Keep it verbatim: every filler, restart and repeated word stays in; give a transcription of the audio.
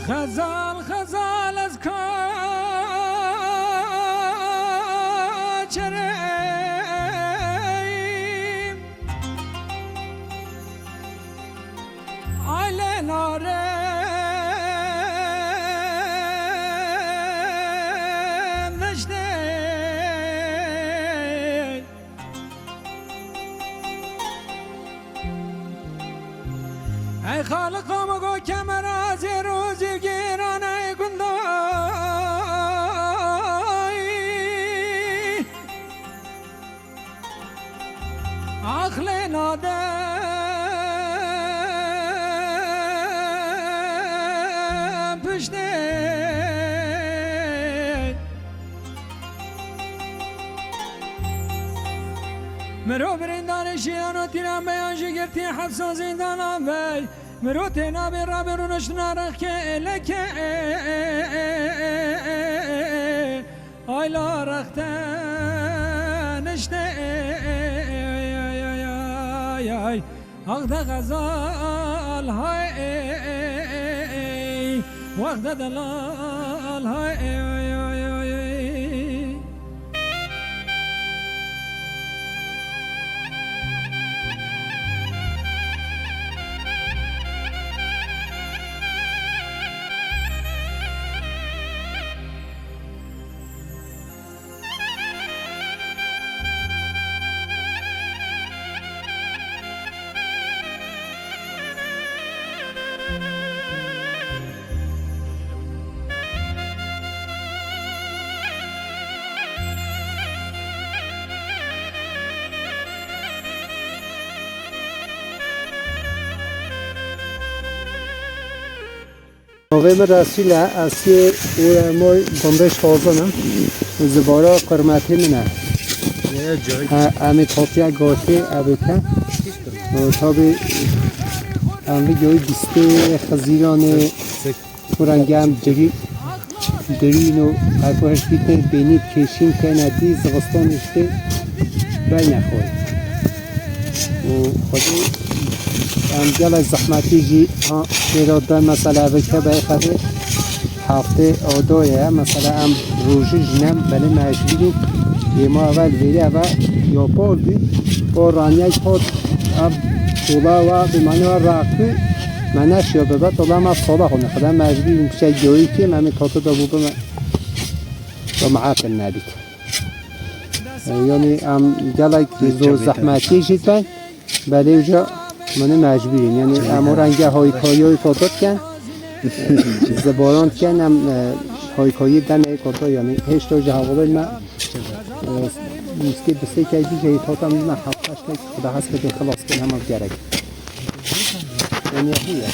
Xezal, xezal ez kaçireyim. Aile nare viştê. Ey Xaliqa min go kemera zêr û zîvgîran ey gundayî. Aqlê nadem piştê. Mirov birîndarê şîran û tîran be yan jî girtî hepsa zîndanan be. Mirov têna bê rabê rûniştina rexkê êlekê. Ayla rexte nişte. Axde xezal hay, wexde delal hay. Navê min Resûl e, ez yê Ûremoy Gundê Şazin im. Zibara qirmetê min e. He, em ê tatiya gotê ev ê ke. Û tabî em videoyê bîstê Xizîranê û rengê em dirî-, dirîn û her ku hişt bîtê bênî kêşîn kene dî zivistan îştê beyne xwe. Û xwedî em gelek zehmetî jî ha têra de mesela bike bey xwedî heftê odo ye. Mesela em rojî jî nem belê mecbûrî yê ma evel vêrî eve yapar bî. O raniyek hat ev tola wa bi mani wa raqî me neşiya bibe tola ma sola xwe nexide mecbûrî biçe gyoyî kê me min toto da bû bime. Ve meafin nebît. E, yanî em gelek zor zehmetî jî ben, belê uca min mecbûrîn. Yanî em o renge haykayoyî foto dikin, zibaran dikin, em, e, haykayoyî demê foto, yanî hêşta ji hevalên me, e, muskî bi sê key bî jî hata min heft heşt key Xuda hez bike xilas kin hema gerek. Yanî bu ye.